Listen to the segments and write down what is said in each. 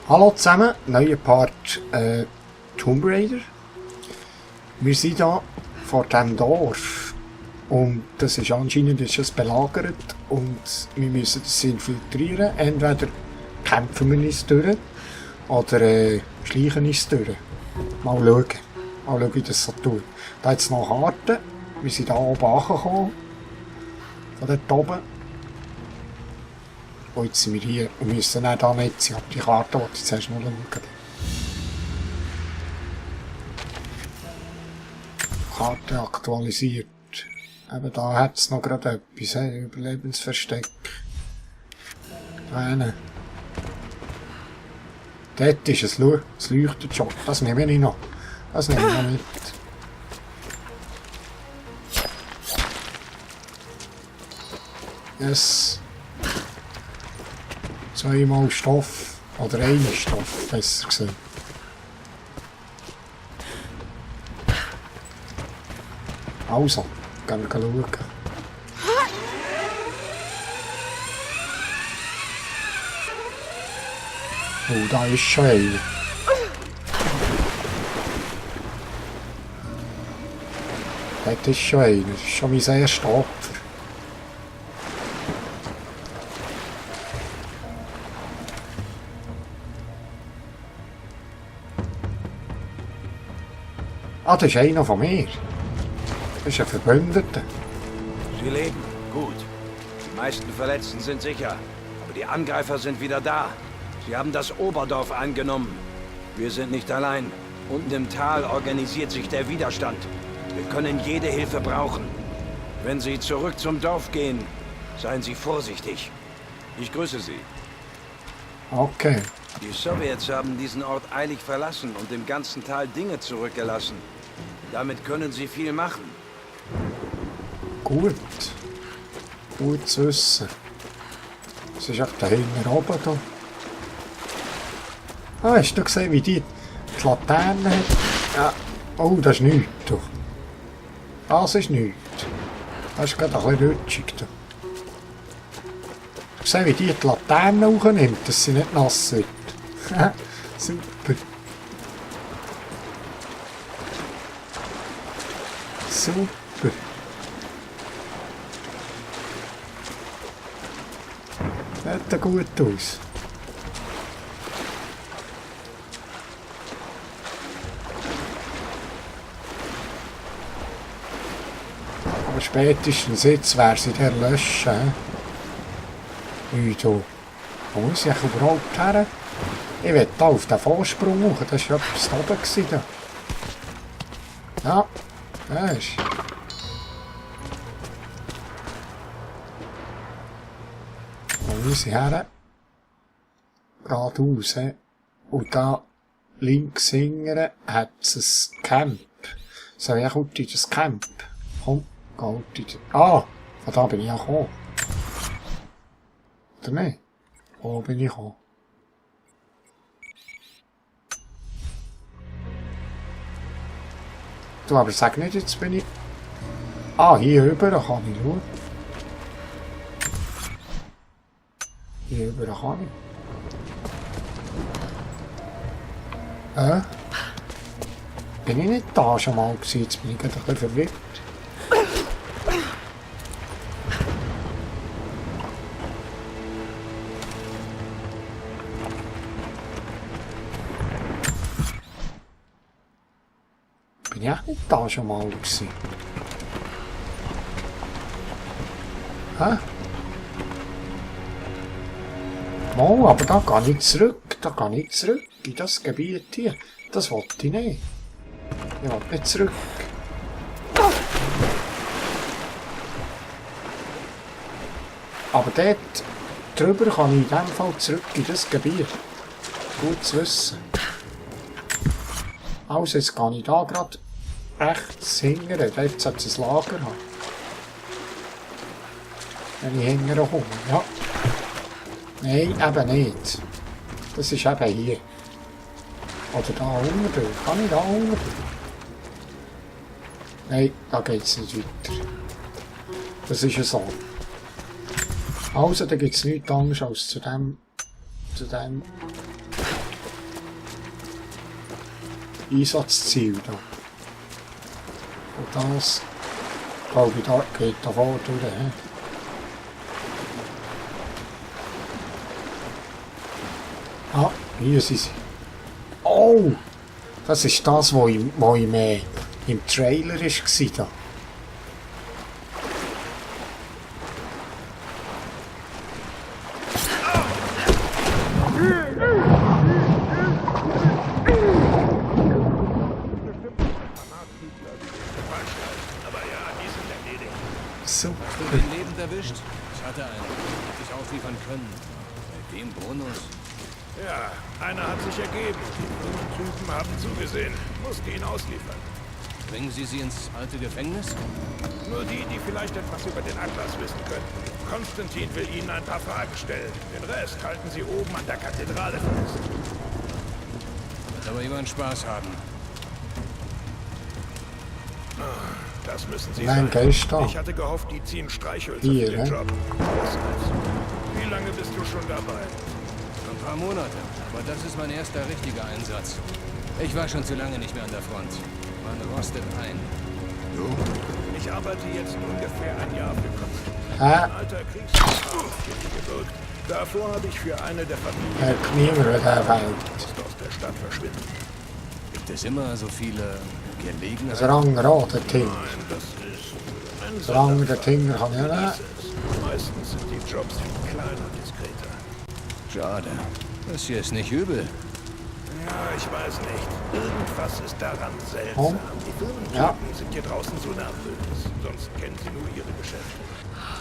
Hallo zusammen, neuer Part Tomb Raider. Wir sind hier vor diesem Dorf und das ist anscheinend belagert und wir müssen das infiltrieren. Entweder kämpfen wir uns durch oder schleichen uns durch. Mal schauen, wie das so tut. Da jetzt noch Karten. Wir sind hier oben angekommen. Von dort oben. Und jetzt sind wir hier und müssen dann da nicht sein. Die Karte wollte ich zuerst noch schauen. Karte aktualisiert. Eben da hat es noch gerade etwas. Überlebensversteck. Da hinten. Dort ist es. Es leuchtet schon. Das nehme ich noch. Das nehme ich noch mit. Yes. Zweimal Stoff. Oder ein Stoff, besser gesagt. Also, gehen wir schauen. Oh, da ist schon einer. Dort ist schon einer. Das ist schon mein erstes Opfer. Ah, das ist einer von mir. Das ist ein Verbündeter. Sie leben. Gut. Die meisten Verletzten sind sicher. Aber die Angreifer sind wieder da. Sie haben das Oberdorf eingenommen. Wir sind nicht allein. Unten im Tal organisiert sich der Widerstand. Wir können jede Hilfe brauchen. Wenn Sie zurück zum Dorf gehen, seien Sie vorsichtig. Ich grüße Sie. Okay. Die Sowjets haben diesen Ort eilig verlassen und im ganzen Tal Dinge zurückgelassen. Damit können Sie viel machen. Gut. Gut zu wissen. Was ist auch da hinten oben da? Ah, hast du gesehen, wie die Laterne hat? Ja. Oh, das ist nichts. Da. Das ist nichts. Das ist gerade ein bisschen rutschig. Da. Hast du gesehen, wie die Laterne hochnimmt, dass sie nicht nass wird? Super. Super. Sieht ja gut aus. Aber spätestens jetzt wäre sie der löschen. Wo muss ich überhaupt her? Ich will da auf den Vorsprung machen, das war etwas da oben. Ja, das ist. Wo muss ich her? Geradeaus. Und da links hinten hat es ein Camp. Soll ich auch in das Camp? Komm, geh in das. Ah, von da bin ich ja gekommen. Oder nicht? Wo bin ich gekommen? Du, aber sag nicht, jetzt bin ich... Ah, hier rüber kann ich schauen. Hier rüber kann ich. Bin ich nicht da schon mal gewesen? Jetzt bin ich gerade ein bisschen verwirrt. Bin ich echt nicht da schon mal gewesen? Hä? Mal, aber da gehe ich zurück. Da gehe ich zurück in das Gebiet hier. Das wollte ich nicht. Ich will nicht zurück. Aber dort drüber kann ich in dem Fall zurück in das Gebiet. Gut zu wissen. Also, jetzt gehe ich da gerade rechts hingern. Dort sollte es ein Lager haben. Wenn ich hingern komme, ja. Nein, eben nicht. Das ist eben hier. Oder da unten durch. Kann ich da unten durch? Nein, da geht es nicht weiter. Das ist ja so. Also, da gibt es nichts anderes als zu dem Einsatzziel da. Und das, glaube ich, da geht da vorne durch. He? Ah, hier sind sie. Oh! Das ist das, was im Trailer war. Da. Super. Den lebend erwischt. Ich hatte einen. Hätte ich ausliefern können. Bei dem Bonus. Ja, einer hat sich ergeben. Die Typen haben zugesehen. Musste ihn ausliefern. Bringen Sie sie ins alte Gefängnis? Nur die, die vielleicht etwas über den Atlas wissen könnten. Konstantin will ihnen ein paar Fragen stellen. Den Rest halten sie oben an der Kathedrale fest. Wird aber jemand Spaß haben. Das müssen sie Nein, sein. da. Ich hatte gehofft, die ziehen Streichhölzer Hier, für den ne? Job. Wie lange bist du schon dabei? Ein paar Monate. Aber das ist mein erster richtiger Einsatz. Ich war schon zu lange nicht mehr an der Front. Man rostet ein. Ich arbeite jetzt ungefähr ein Jahr für Konstantin. Hä? Ein alter Kriegssoldat gewirkt. Davor habe ich für eine der Familien Niemand der Welt. aus der Stadt verschwinden. Gibt es immer so viele Das Gelegenheiten? rangrade Ting. Nein, das ist ein Das rangrade Ting kann ich nicht. Meistens sind die Jobs viel kleiner und diskreter. Schade. Das hier ist nicht übel. Ja, ich weiß nicht. Irgendwas ist daran seltsam. Die Firmentypen sind hier draußen so nervös. Sonst kennen sie nur ihre Geschäfte.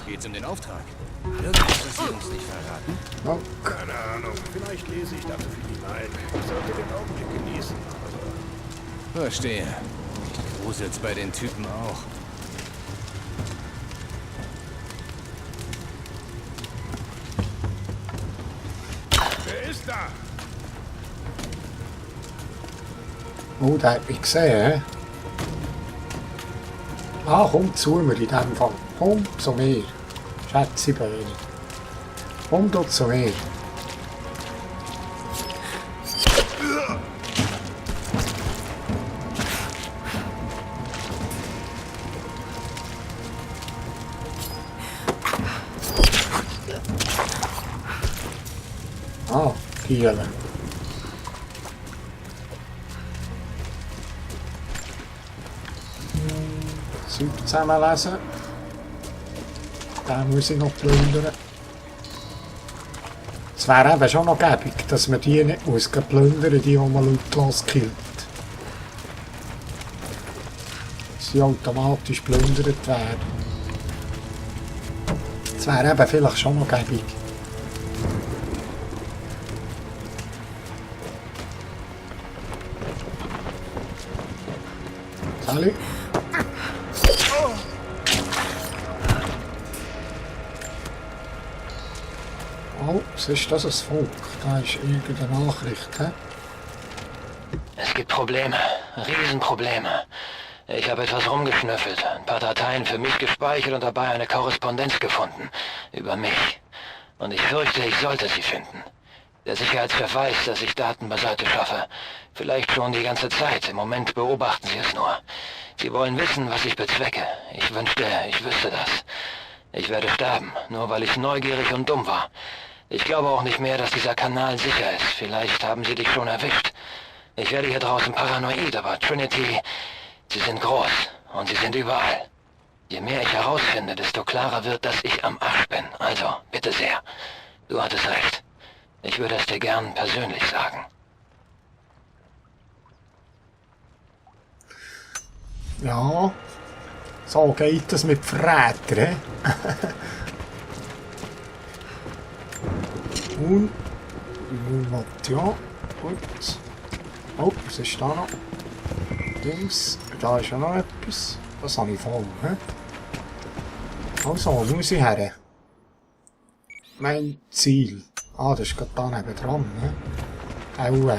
Geht's um den Auftrag? Irgendwas, was Sie uns nicht verraten? Oh, Keine Ahnung. Vielleicht lese ich da zu viel hinein. Ich sollte den Augenblick genießen. Aber Verstehe. Mich gruselt's bei den Typen auch. wer ist da? oh, der hat mich gesehen. He? Ah, komm zu mir in diesem Fall. Komm zu mir. Schätzeböhne. Komm du zu mir. Ah, hier. Zeug zusammenlesen. Den muss ich noch plündern. Es wäre eben schon noch gäbig, dass man die nicht muss plündern muss, die man lautlos killt. Dass sie automatisch plündert werden. Es wäre eben vielleicht schon noch gäbig. Salut. Oh, was ist das, ein Volk? Da ist irgendeine Nachricht, hä? Es gibt Probleme, Riesenprobleme. Ich habe etwas rumgeschnüffelt, ein paar Dateien für mich gespeichert und dabei eine Korrespondenz gefunden. Über mich. Und ich fürchte, ich sollte sie finden. Der Sicherheitschef weiß, dass ich Daten beiseite schaffe. Vielleicht schon die ganze Zeit. Im Moment beobachten sie es nur. Sie wollen wissen, was ich bezwecke. Ich wünschte, ich wüsste das. Ich werde sterben, nur weil ich neugierig und dumm war. Ich glaube auch nicht mehr, dass dieser Kanal sicher ist. Vielleicht haben sie dich schon erwischt. Ich werde hier draußen paranoid, aber Trinity, sie sind groß und sie sind überall. Je mehr ich herausfinde, desto klarer wird, dass ich am Arsch bin. Also, bitte sehr. Du hattest recht. Ich würde es dir gern persönlich sagen. Ja, so geht das mit Verrätern. Und, ja, gut. Oh, was ist da noch? Dings, da ist ja noch etwas. Das habe ich voll, hä? Also, wo muss ich her? Mein Ziel. Ah, das ist gerade da neben dran, ne? Auch,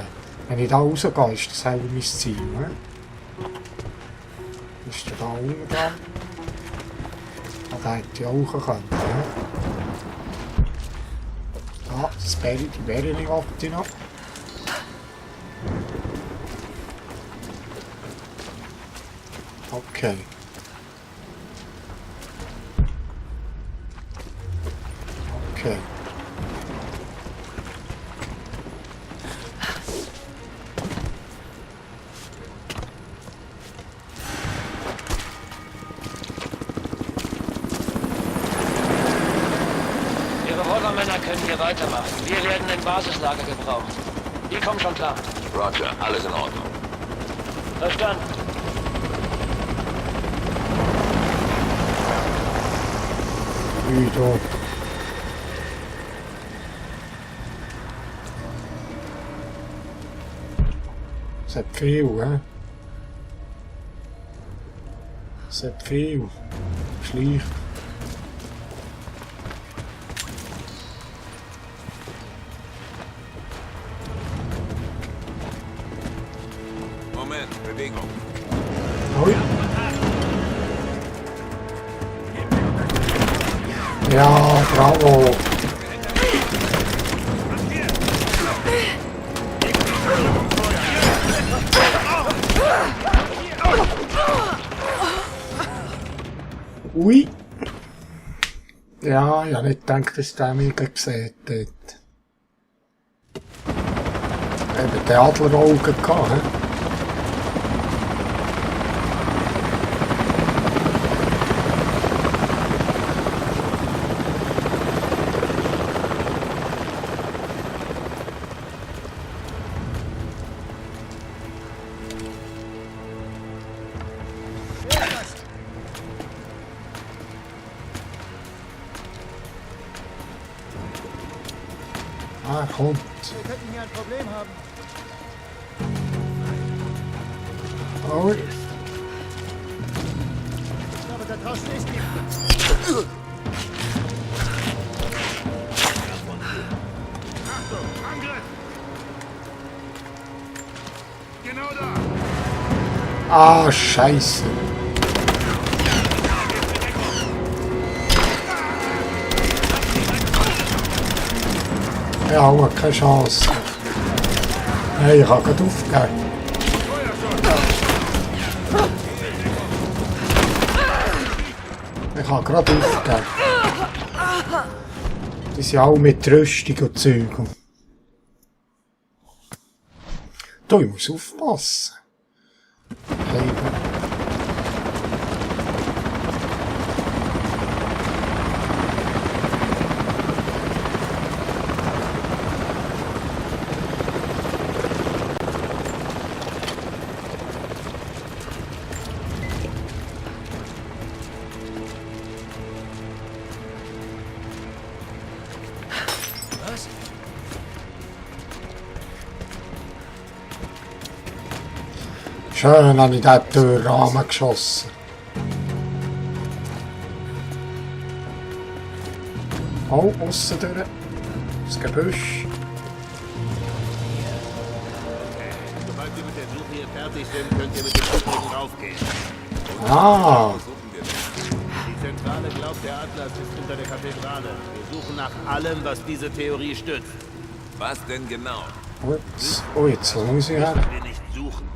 wenn ich da rausgehe, ist das auch mein Ziel, ne? Ist der da unten dran? Ah, da hätte ich auch können, ne? Da, die Berry wollte ich noch. Okay. Okay. Die Revolvermänner können hier weitermachen. Wir werden im Basislager gebraucht. Die kommen schon klar. Roger, alles in Ordnung. Verstanden. Wieder. Es hat viel, hä? Es hat viel. Schleich. Moment, Bewegung. Ui. Ja, bravo. Ui. Ja, ich habe nicht gedacht, dass der mich gesehen hat. Eben die Adleraugen gehabt, he? Ah, kommt. Wir könnten hier ein Problem haben. Oh, Ich glaube, da draußen ist jemand. Achtung, Angriff! Genau da! ah, Scheiße. Ja, aber keine Chance. Hey, ich habe gerade aufgegeben. Ich habe gerade aufgegeben. Die sind auch mit Rüstung und Zeug. Da, ich muss aufpassen. Hey. Was? Schön habe ich dort durch den Rahmen geschossen. Oh, aussen durch. Das Gebüsch. Sobald wir mit der Suche hier fertig sind, könnt ihr mit dem Übrigen raufgehen. Ah, Die Zentrale glaubt, der Atlas ist unter der Kathedrale. Wir suchen nach allem, was diese Theorie stützt. Was denn genau? ups. Oh, jetzt muss ich her. Was wir nicht suchen.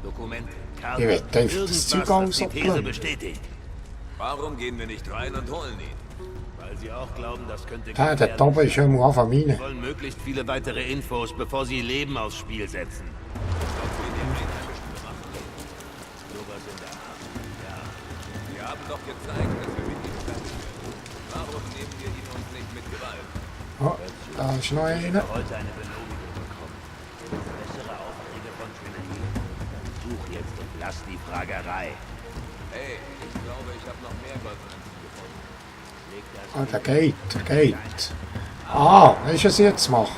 Dokumente, Karten, Ich wette einfach das Zeug irgendwas, was die ausholen. These bestätigt. Warum gehen wir nicht rein und holen ihn? Weil sie auch glauben, das könnte Ja, der Tobe ist schon mal anfangen rein. Sie wollen möglichst viele weitere Infos, bevor sie ihr Leben aufs Spiel setzen. Sowas in der Art. Ja. Wir haben doch gezeigt, dass wir mit ihm fertig sind. Warum nehmen wir ihn uns nicht mit Gewalt? Oh, da ist noch einer. Heute eine Belobigung bekommen. Bessere Aufträge von Trinity. Such jetzt und lass die Fragerei. Hey, ich glaube, ich habe noch mehr Goldmünzen gefunden. Leg das Ah, der geht. Ah, was ist es jetzt machen?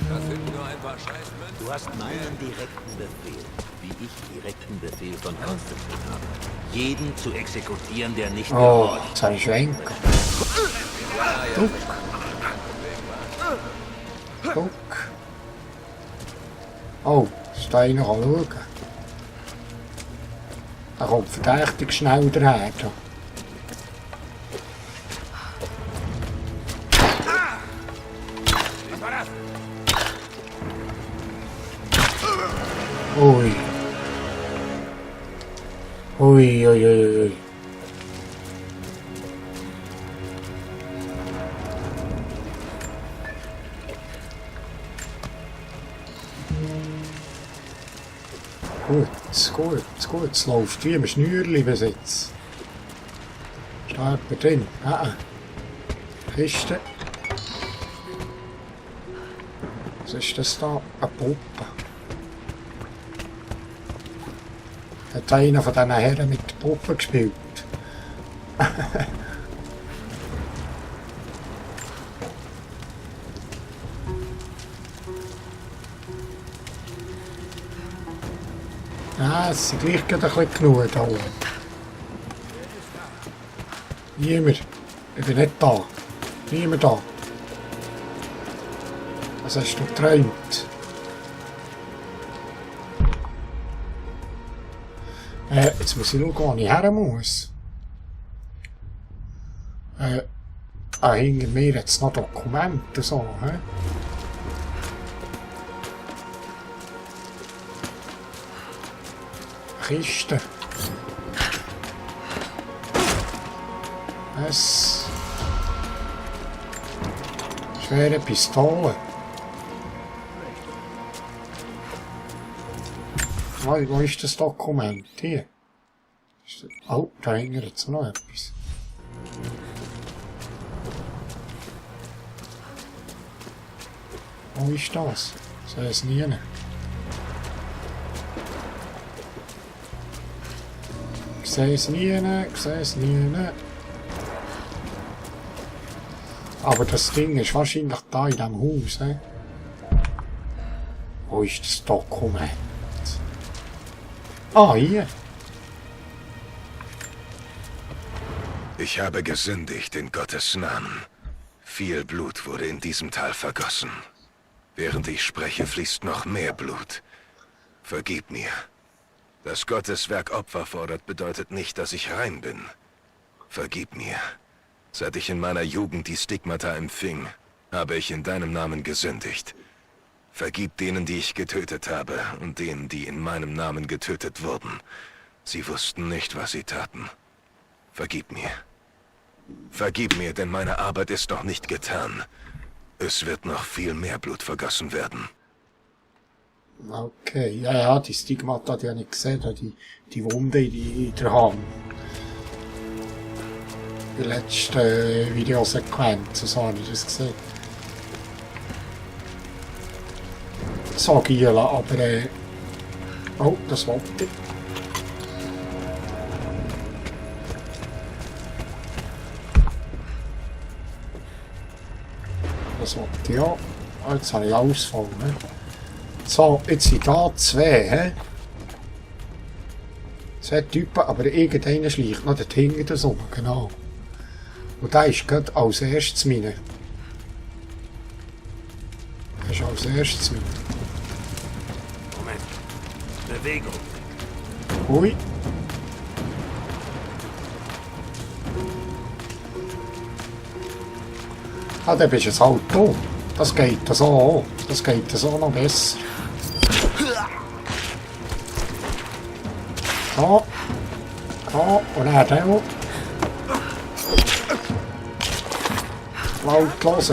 Das sind nur ein paar Scheißmünzen. Du hast meinen direkten Befehl, wie ich direkten Befehl von Constantine habe. Jeden zu exekutieren, der nicht Oh, gehorcht. jetzt habe ich Schwenker. Guck. Oh, ist da einer schauen. Da kommt verdächtig schnell daher. Da. Ui. Ui, ui, ui, ui. Gut, gut, gut. Es läuft wie im Schnürli bis jetzt. Ist da jemand drin? Ah, Kiste. Was ist das da? Eine Puppe. Hat einer von diesen Herren mit der Puppe gespielt? Ja, es sind gleich gerade ein bisschen genug da oben. Niemand. Ich bin nicht da. Niemand da. Was hast du geträumt? Jetzt muss ich schauen, wo ich her muss. Hinter mir jetzt noch Dokumente so, hä? Kiste. Was? Schwere Pistole. Wo ist das Dokument? Hier. Oh, da hängt jetzt noch etwas. Wo ist das? Ich sehe es nie. Ich sehe es nie, ich sehe es nie. Aber das Ding ist wahrscheinlich da in diesem Haus. He? Wo ist das Dokument? Ah, hier. Ich habe gesündigt in Gottes Namen. Viel Blut wurde in diesem Tal vergossen. Während ich spreche, fließt noch mehr Blut. Vergib mir. Dass Gottes Werk Opfer fordert, bedeutet nicht, dass ich rein bin. Vergib mir. Seit ich in meiner Jugend die Stigmata empfing, habe ich in deinem Namen gesündigt. Vergib denen, die ich getötet habe, und denen, die in meinem Namen getötet wurden. Sie wussten nicht, was sie taten. Vergib mir. Vergib mir, denn meine Arbeit ist noch nicht getan. Es wird noch viel mehr Blut vergossen werden. Okay, ja, die Stigmata, die habe ich gesehen, die Wunde in der Hand. Die letzte Videosequenz, so habe ich das gesehen. So, Giela, aber oh, das wollte ich. Das wollte ich ja. Oh, jetzt habe ich Ausfall, ne? So, jetzt sind da zwei, hä? Zwei Typen, aber irgendeiner schleicht noch dort hinten so, genau. Und der ist gerade als erstes meine. Der ist als erstes meine. Moment. Bewegung. Ui. Ah, dann bist du ein Auto. Das geht so auch. Das geht so noch besser. So. So, und dann der. Lautlos.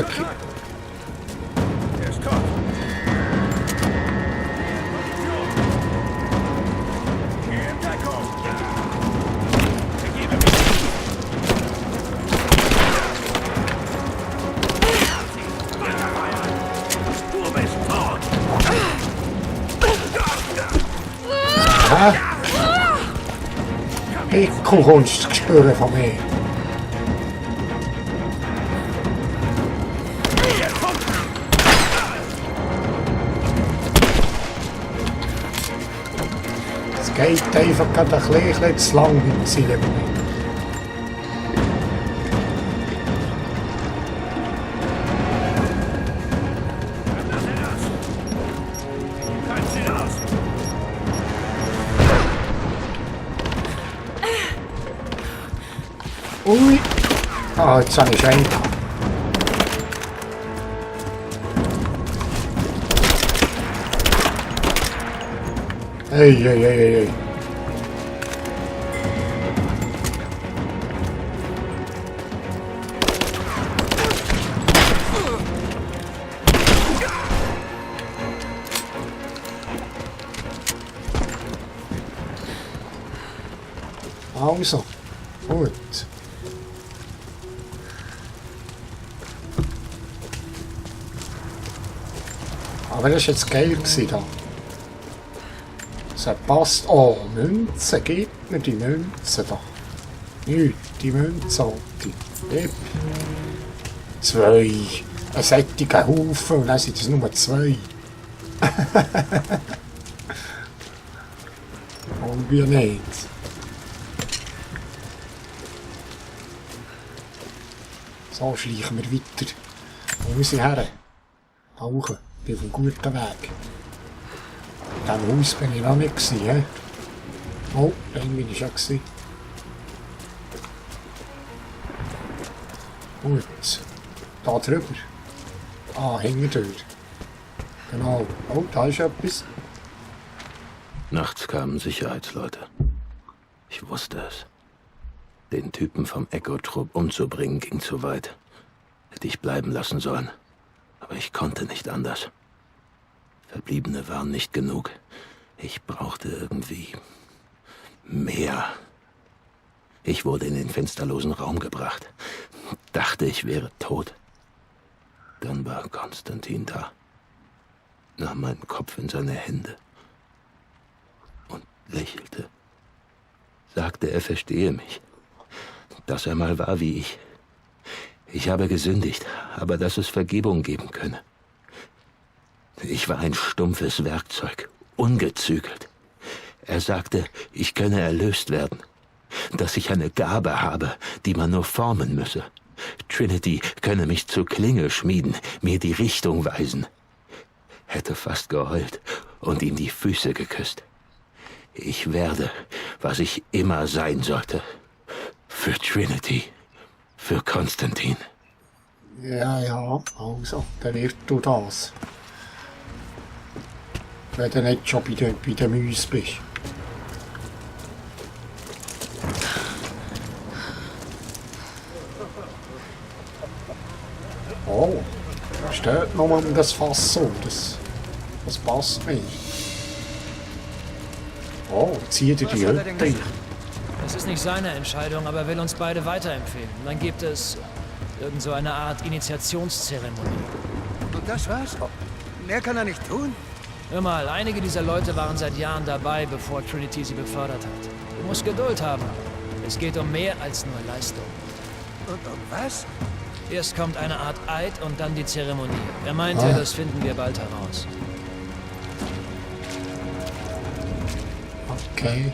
Ich Kunst spüren von mir. Es geht einfach gerade ein bisschen zu lang mit seinem. Ui! Ah, jetzt habe ich einen. Hey, hey, hey, hey. Also, gut. Aber das war jetzt geil gewesen, da. Es hat passt. Oh, Münzen, gib mir die Münzen da. Nicht, die Münzen, die. Gib. 2. Ein sättiger Haufen und dann sind es nur 2. Oh, wie nicht. So schleichen wir weiter. Wo muss ich her? Rauchen. Ich bin auf einem guten Weg. In diesem Haus bin ich noch nicht gewesen, he? Oh, dann bin ich schon gewesen. Gut. Da drüber. Ah, hinterher. Genau. Oh, da ist etwas. Nachts kamen Sicherheitsleute. Ich wusste es. Den Typen vom Echo-Trupp umzubringen ging zu weit. Hätte ich bleiben lassen sollen. Aber ich konnte nicht anders. Verbliebene waren nicht genug. Ich brauchte irgendwie mehr. Ich wurde in den fensterlosen Raum gebracht. Dachte, ich wäre tot. Dann war Konstantin da. Nahm meinen Kopf in seine Hände und lächelte. Sagte, er verstehe mich. Dass er mal war wie ich. Ich habe gesündigt, aber dass es Vergebung geben könne. Ich war ein stumpfes Werkzeug, ungezügelt. Er sagte, ich könne erlöst werden, dass ich eine Gabe habe, die man nur formen müsse. Trinity könne mich zur Klinge schmieden, mir die Richtung weisen. Hätte fast geheult und ihm die Füße geküsst. Ich werde, was ich immer sein sollte. Für Trinity. Für Konstantin. Ja, ja, also, dann wirst du das. Wenn du nicht schon bei den Mäusen bist. Oh, steht noch mal das Fass so, das passt nicht. Oh, zieht er die Hütte ein. Es ist nicht seine Entscheidung, aber er will uns beide weiterempfehlen. Und dann gibt es irgend so eine Art Initiationszeremonie. Und das war's? Mehr kann er nicht tun? Hör mal, einige dieser Leute waren seit Jahren dabei, bevor Trinity sie befördert hat. Du musst Geduld haben. Es geht um mehr als nur Leistung. Und um was? Erst kommt eine Art Eid und dann die Zeremonie. Er meinte, das finden wir bald heraus. Okay.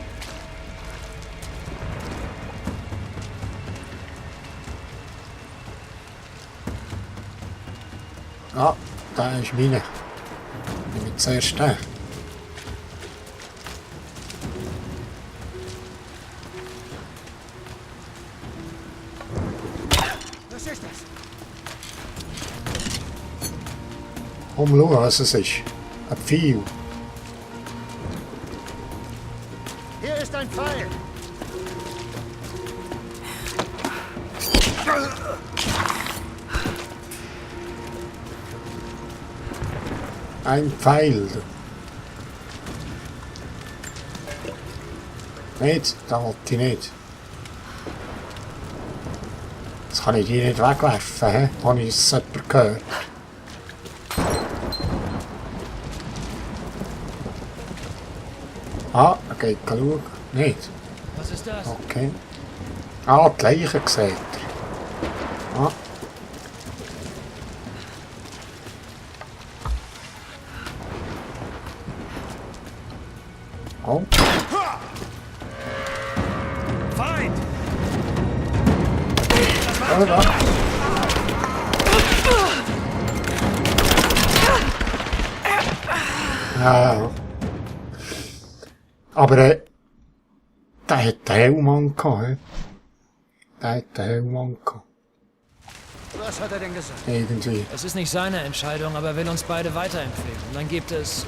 Ah, da ist meine. Ich nehme zuerst den. Was ist das? Komm, schau, was es ist. Ein Pfeil. Hier ist ein Pfeil. Ein Pfeil. Nicht, da wollte ich nicht. Jetzt kann ich die nicht wegwerfen, hä? Habe ich es jemand gehört? Ah, okay, schauen. Nicht. Was ist das? Okay. Ah, die Leiche sieht er. Ah. Oh. Feind! Oh, da. Ja. Aber der hat den Helm angehabt, hä? Der hat den Helm angehabt. Was hat er denn gesagt? Irgendwie. Es ist nicht seine Entscheidung, aber er will uns beide weiterempfehlen. Und dann gibt es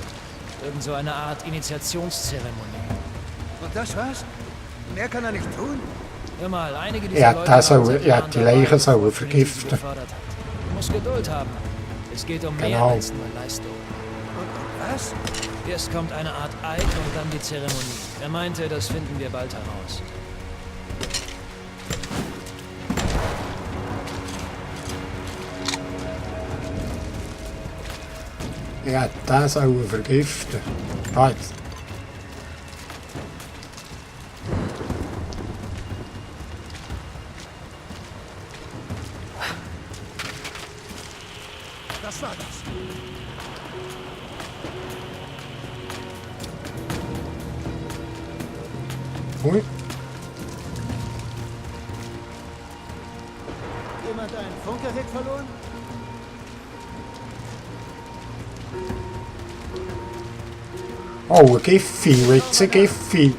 Irgend so eine Art Initiationszeremonie. Und das war's? Mehr kann er nicht tun? Hör mal, einige dieser Ja, Leute das waren soll, seit ja, Jahren die dabei, Leichen sollen bevor Trinity sie vergiften. befördert hat. Du musst Geduld haben. Es geht um mehr Genau. als nur Leistung. Und was? Erst kommt eine Art Eid und dann die Zeremonie. Er meinte, das finden wir bald heraus. Ja, das soll er vergiften. Halt. Das war das. Ui. Jemand ein Funkgerät verloren? Oh, ein Giffi, jetzt ein Giffi.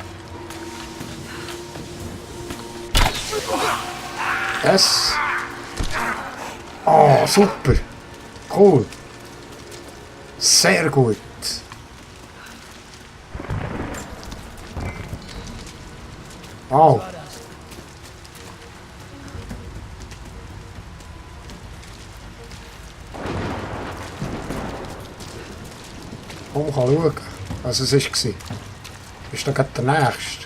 Das. Oh, super. Cool. Sehr gut. Oh. War das? Komm, ich kann schauen, was es war. Ist da gerade der Nächste?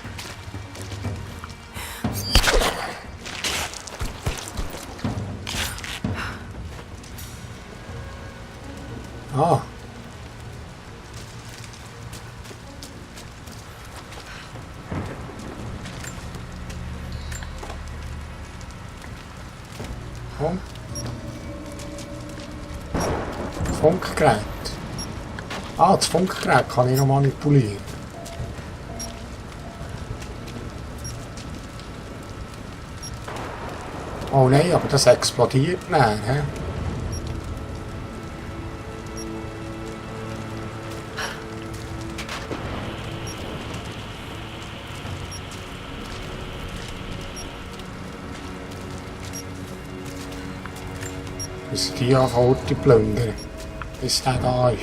Ah. Komm. Funkgerät. Ah, das Funkgerät kann ich noch manipulieren. Oh nein, aber das explodiert näher, hä? Müssen die anfangen zu plündern, bis der da ist.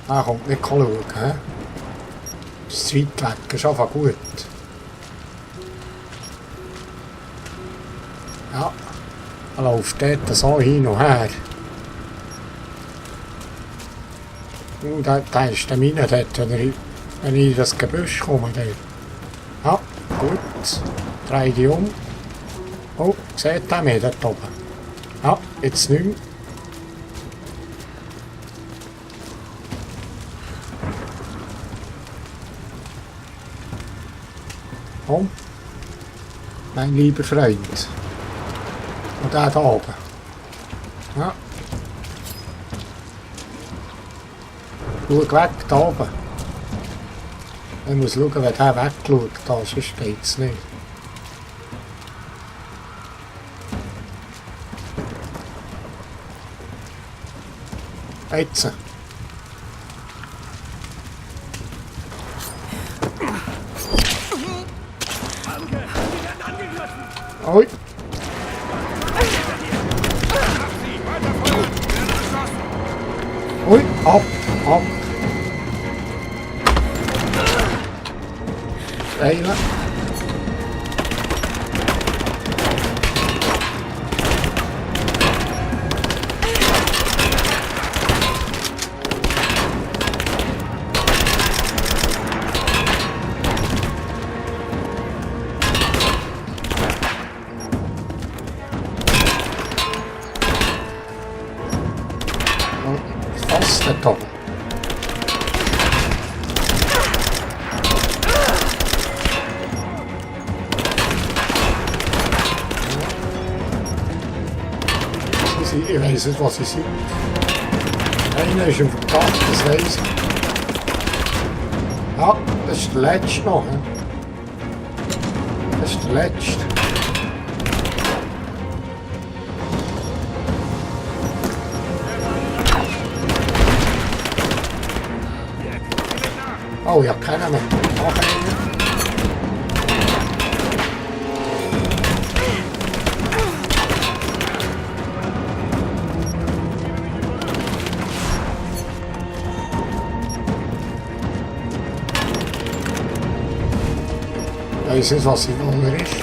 Ah, kommt nicht schauen, hä? Das ist zu weit weg, ist einfach gut. Ja, er läuft dort so hin und her. Da ist der Mine dort, wenn ich in das Gebüsch komme. Dort. Ja, gut. Dreh die um. Oh, seht ihr mich dort oben? Ja, jetzt nicht mehr. Komm, mein lieber Freund. Und der da oben. Ja. Schau weg, da oben. Ich muss schauen, wenn der wegschaut, da, sonst geht's nicht. Jetzt. Oi. Ui, ab. Steilen. Fast nicht oben. Ich weiss nicht, was sie sind. Einer ist im Verdacht, das weiss ich. Ja, das ist der letzte noch. Das ist der letzte. Oh ja, keiner mehr. Noch einer. weiss nicht, was in Waller ist.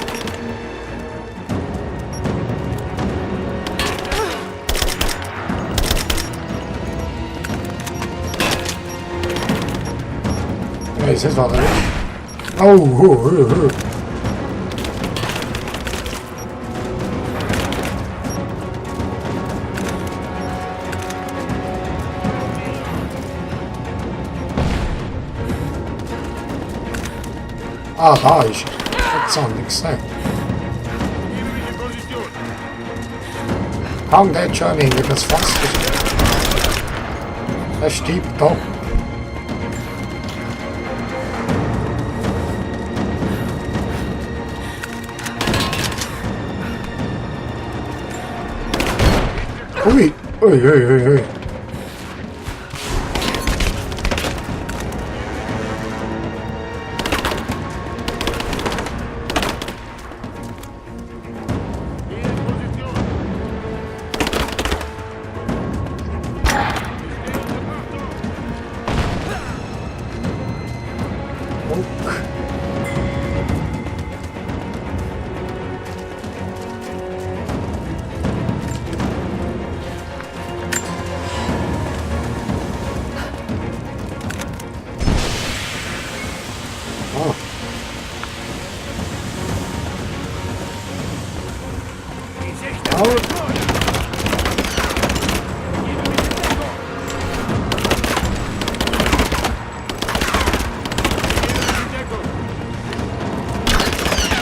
Ich weiss nicht, was er ist. Oh. Ah, da ist er. Jetzt habe ich gesehen. Komm, geht schon hinter das Fass. Das stirbt doch. Ui. Ui.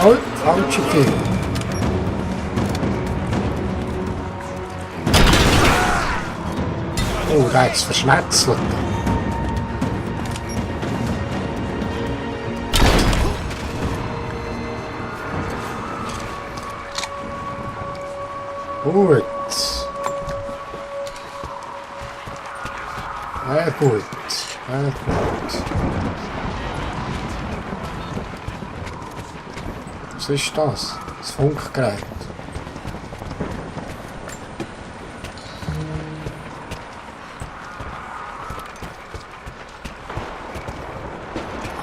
Oh, falsche Kill. Oh, der hat es verschnetzelt. Gut. Sehr gut. Sehr gut. Was ist das? Das Funkgerät.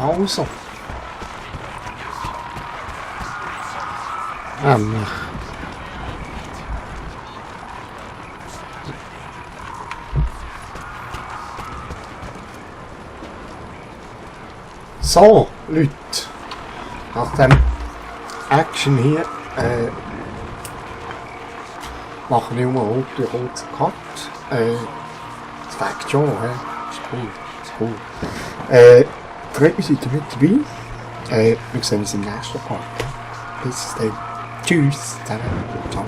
Also. So, Leute. Nach dem Action hier machen wir mal einen kurzen Cut. Das fängt schon, ist cool. Freut mich, seid ihr mit dabei. Wir sehen uns im nächsten Part. Bis dann. Tschüss zusammen. Ciao.